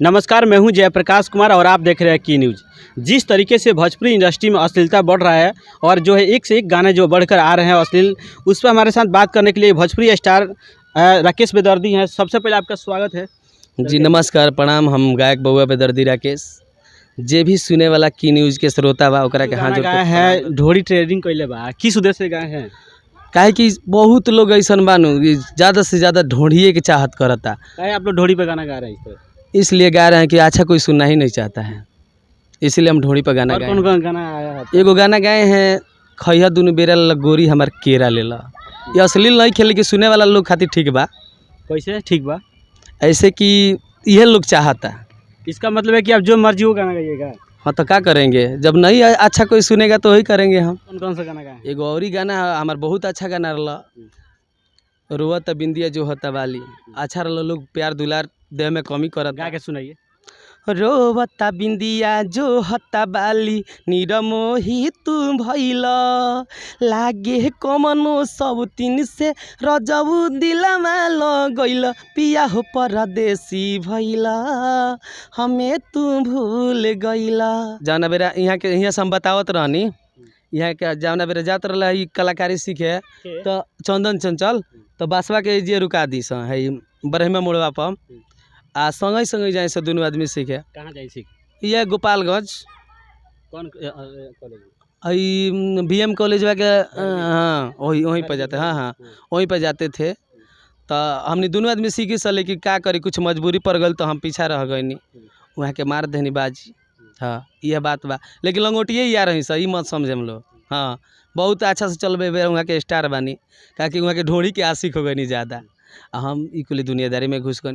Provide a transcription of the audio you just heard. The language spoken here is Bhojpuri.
नमस्कार, मैं हूं जयप्रकाश कुमार और आप देख रहे हैं की न्यूज़। जिस तरीके से भोजपुरी इंडस्ट्री में अश्लीलता बढ़ रहा है और जो है एक से एक गाने जो बढ़कर आ रहे हैं अश्लील, उस पर हमारे साथ बात करने के लिए भोजपुरी स्टार राकेश बेदर्दी हैं। सबसे पहले आपका स्वागत है। जी नमस्कार, प्रणाम। हम गायक बउआ बेदर्दी राकेश। जे भी सुने वाला की न्यूज़ के श्रोता बा ओकरा के हाथ गाना जोड़ के गाए हैं, ढोरी ट्रेडिंग कैले बा, किस उद्देश्य से गाए हैं? काहे कि बहुत लोग ऐसन बानू कि ज़्यादा से ज़्यादा ढोढ़िए के चाहत करता। काहे आप लोग ढोरी पे गाना गा रहे हैं इस तरह? इसलिए गा रहे हैं कि अच्छा कोई सुनना ही नहीं चाहता है, इसलिए हम ढोड़ी पर गाना और गाए कौन हैं। कौन गाना आया है? एगो गाना गाए हैं, खैया दुनू बेरा ला गोरी हमार केरा लेला। ये अश्लील नहीं खेले कि सुने वाला लोग खातिर ठीक बा। कैसे ठीक बा? ऐसे कि यह लोग चाहता। इसका मतलब है कि आप जो मर्जी वो गाना गाइएगा? हाँ तो क्या करेंगे, जब नहीं अच्छा कोई सुनेगा तो वही करेंगे हम। कौन कौन सा गाना गाए हैं? एगो और ही गाना हमार बहुत अच्छा गाना रहा, रोवत बिंदिया जो होता वाली। अच्छा रहा, लोग प्यार दुलार देह में कमी करत। गा के सुनाइए। रोवता बिंदिया जो हता बाली, निरमोही तू भइल, लागे कमनो सब तीन से रजऊ दिलमा लगैल, पिया हो परदेसी भइल, हमें तू भूल गइल। जौना बेरा यहाँ के यहाँ से हम बतावत रहनी, यहाँ के जौना बेरा जात रहला ई कलाकारी सीखे तो चंदन चंचल तो बासवा के जे रुका दी है बरहिमा मोड़वा पर, आ संगै संगै जाए से दुनू आदमी सीखे। कहाँ जाए सीख? यह गोपालगंज। कौन college? E B M college के, हाँ वही वहीं पर जाते, हाँ हाँ वहीं पर जाते थे। तो हमने दुनू आदमी सीखी सर, लेकिन का करी कुछ मजबूरी पड़ गई तो हम पीछा रह गईनी, वहाँ के मार देनी बाजी। हाँ यह बात बा, लेकिन लंगोटिए ही आ रही सर, ई मत समझे हम लोग। हाँ बहुत अच्छा से चलबे बे, वहाँ के स्टार बानी, काहे कि वहाँ के ढोड़ी के आशिक हो गई ज़्यादा, आ हम ई कुल दुनियादारी में घुस गनी।